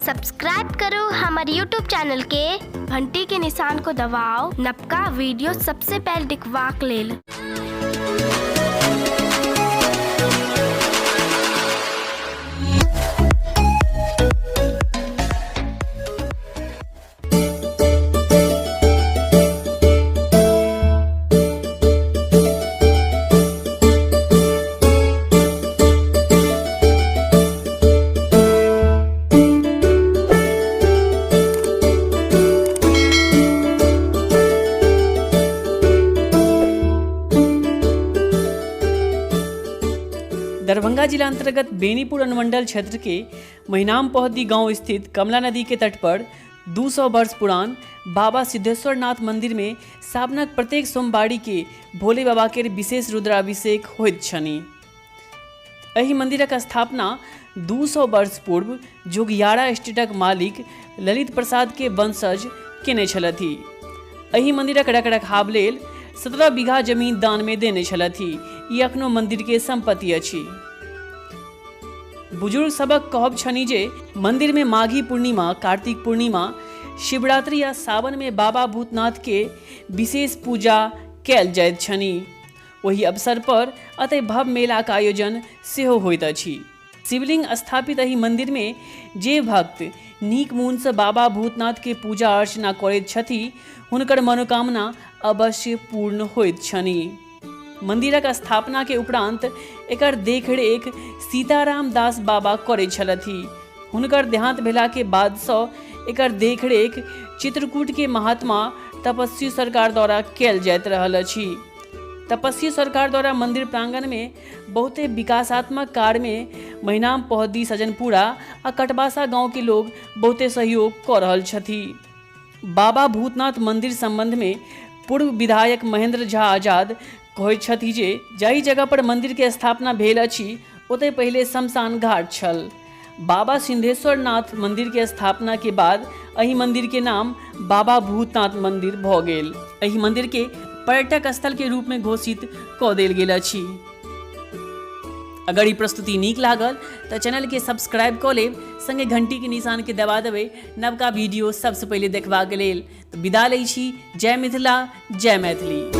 Subscribe करो हमारे YouTube channel के, घंटी के निशान को दबाओ नबका वीडियो सबसे पहले दिखवाक लेल। दरभंगा जिला अंतर्गत बेनीपुर अनुमंडल क्षेत्र के महिनाम पौहदी गांव स्थित कमला नदी के तट पर 200 वर्ष पुरान बाबा सिद्धेश्वर नाथ मंदिर में सावनक प्रत्येक सोमवारी के भोले बाबा के विशेष रुद्राभिषेक होइत छनि। एहि मंदिरक स्थापना 200 वर्ष पूर्व जोगियारा स्टेटक मालिक ललित प्रसाद के वंशज केने छलथि। एहि मंदिरक रखरखाव लेल 17 बीघा जमीन दान में देने छलथि। ई अखनो मंदिर के संपत्ति अछि। बुजुर्ग सबक कहब छनि जे मंदिर में माघी पूर्णिमा, कार्तिक पूर्णिमा, शिवरात्रि आ सावन में बाबा भूतनाथ के विशेष पूजा कयल जाइत छनि। ओहि अवसर पर अतय भव्य मेलाक आयोजन सेहो होइत अछि। शिवलिंग स्थापित एहि मंदिर में जे भक्त नीक मोनसँ बाबा भूतनाथ के पूजा अर्चना करैत छथि, हुनकर मनोकामना अवश्य पूर्ण होइत छनि। मंदिरक स्थापना के उपरांत एकर देखरेख सीताराम दास बाबा करैत छलथि। हुनकर देहांत भेला के बादसँ एकर देखरेख चित्रकूट के महात्मा तपस्वी सरकार द्वारा कयल जाइत रहल अछि। तपस्वी सरकार द्वारा मंदिर प्रांगण में बहुते विकासात्मक कार्य में महिनाम पौहदी, सजनपुरा आ कटबासा गांव के लोग बहुते सहयोग कऽ रहल छथि। बाबा भूतनाथ मंदिर संबंध में पूर्व विधायक महेंद्र झा आजाद कहैत छथि जे जाहि जगह पर मंदिर के स्थापना भेल अछि ओतय पहिले शमशान घाट छल। बाबा सिद्धेश्वर नाथ मंदिर के स्थापना के बाद एहि मंदिर के नाम बाबा भूतनाथ मंदिर भऽ गेल। एहि मंदिर के पर्यटक स्थल के रूप में घोषित कऽ देल गेल अछि। अगर ई प्रस्तुति नीक लागल तऽ चैनल के सब्सक्राइब कऽ लेब, संगे घंटी के निशान के दबा देबै नवका वीडियो सबसँ पहिले देखबाक लेल। तऽ विदा लै छी। जय मिथिला, जय मैथिली।